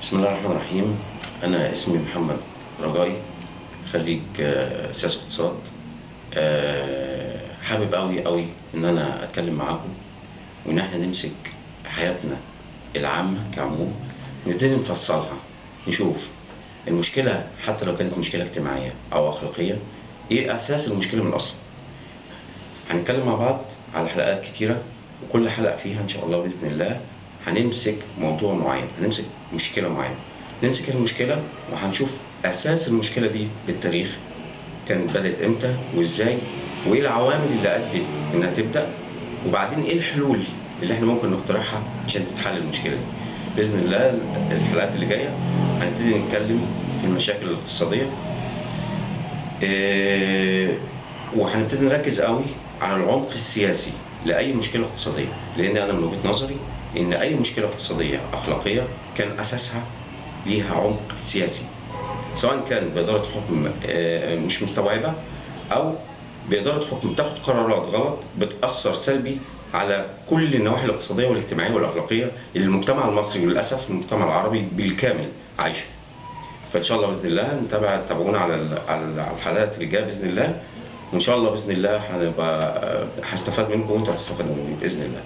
بسم الله الرحمن الرحيم. أنا اسمي محمد رجائي، خريج سياسة اقتصاد. حابب أوي أوي إن أنا أتكلم معاكم وإن إحنا نمسك حياتنا العامة كعموم، نبتدي نفصلها، نشوف المشكلة حتى لو كانت مشكلة اجتماعية أو أخلاقية، إيه أساس المشكلة من الأصل. هنتكلم مع بعض على حلقات كتيرة، وكل حلقة فيها إن شاء الله بإذن الله هنمسك موضوع معين، هنمسك مشكلة معينة، نمسك المشكلة وهنشوف أساس المشكلة دي بالتاريخ، كانت بدأت إمتى وإزاي، وإيه العوامل اللي أدت إنها تبدأ، وبعدين إيه الحلول اللي إحنا ممكن نقترحها عشان تتحل المشكلة دي. بإذن الله الحلقات اللي جاية هنبتدي نتكلم في المشاكل الاقتصادية، وهنبتدي نركز قوي على العمق السياسي لأي مشكلة اقتصادية، لأن أنا من وجهة نظري إن أي مشكلة اقتصادية أخلاقية كان أساسها ليها عمق سياسي، سواء كان بإدارة حكم مش مستوعبة، أو بإدارة حكم بتاخد قرارات غلط بتأثر سلبي على كل النواحي الاقتصادية والاجتماعية والأخلاقية اللي المجتمع المصري وللأسف المجتمع العربي بالكامل عايشه. فإن شاء الله بإذن الله تابعونا على الحلقات اللي جاية بإذن الله، وإن شاء الله بإذن الله هنبقى هستفاد منكم وأنتوا هتستفادوا مني بإذن الله.